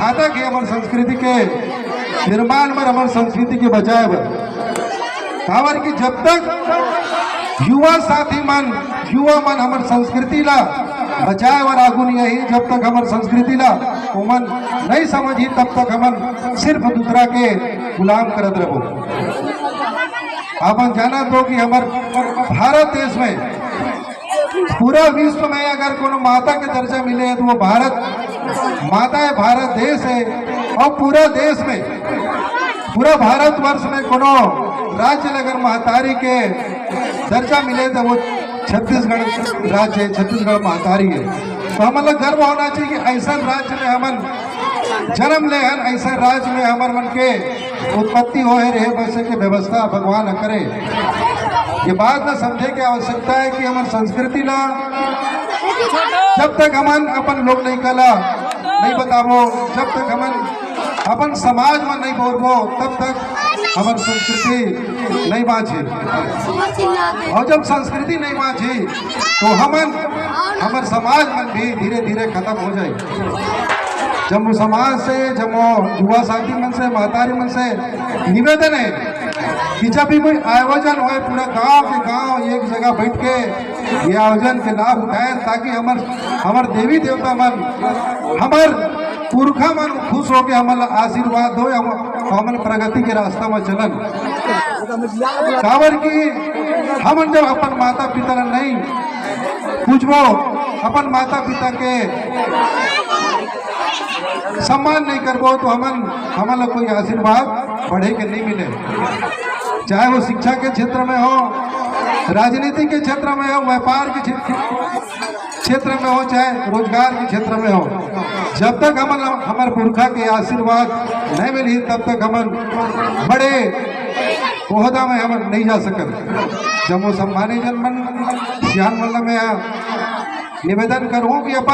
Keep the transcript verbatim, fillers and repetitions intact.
नाटक हे हमर संस्कृति के निर्माण बर, हमर संस्कृति के बचाए बर। काबर कि जब तक युवा साथी मन, युवा मन हमर संस्कृति ला बचाए बर आगू नहीं आही, जब तक हमर संस्कृति ला ओमन नहीं समझही, तब तक हमन सिर्फ दूसरा के गुलाम करत रहबो। आपन जानत हो कि हमर भारत देश में पूरा विश्व में अगर कोनो माता के दर्जा मिले हे तो वो भारत माता हे, भारत देश हे। और पूरा देश में, पूरा भारतवर्ष में कोनो राज्य ले अगर महतारी के दर्जा मिले तो वो छत्तीसगढ़ राज्य हे, छत्तीसगढ़ महतारी हे। तो हमन ला गर्व होना चाहिए कि ऐसन राज्य में हमन जन्म ले हन, ऐसन राज्य में हमर मन के उत्पत्ति होए, रहे बसे के व्यवस्था भगवान ह करे। ये बात ला समझे के आवश्यकता हे कि हमर संस्कृति ला जब तक हमन अपन लोग लइका ला नहीं बताबो, जब तक हमन अपन समाज में नहीं बोलबो, तब तक हमर संस्कृति नहीं बाँचही। और जब संस्कृति नहीं बाँचही, तो हमन, हमर समाज मन भी धीरे धीरे खत्म हो जाही। जम्मो समाज से, जम्मो युवा साथी मन से, महतारी मन से निवेदन हे कि जब भी कोई आयोजन होए, पूरा गांव के गांव एक जगह बैठ के ये आयोजन के लाभ उठाए, ताकि हमर, हमर देवी देवता मन, हमर पुरखा मन खुश होके हमन ला आशीर्वाद दो, हम, हमन प्रगति के रास्ता में चलन। काबर कि हमन जब अपन माता पिता ला नहीं पूजबो, अपन माता पिता के सम्मान नहीं करबो, तो हमन, हमन ला कोई आशीर्वाद बढ़े के नहीं मिले। चाहे वो शिक्षा के क्षेत्र में हो, राजनीति के क्षेत्र में हो, व्यापार के क्षेत्र, क्षेत्र में हो, चाहे रोजगार के क्षेत्र में हो, जब तक हमन, हमर पुरखा के आशीर्वाद नहीं मिलही, तब तक हमन बड़े ओहदा में हमन नहीं जा सकत। जम्मो सम्मानी जन मन, सियान मन ला मैं निवेदन करूँ कि अपन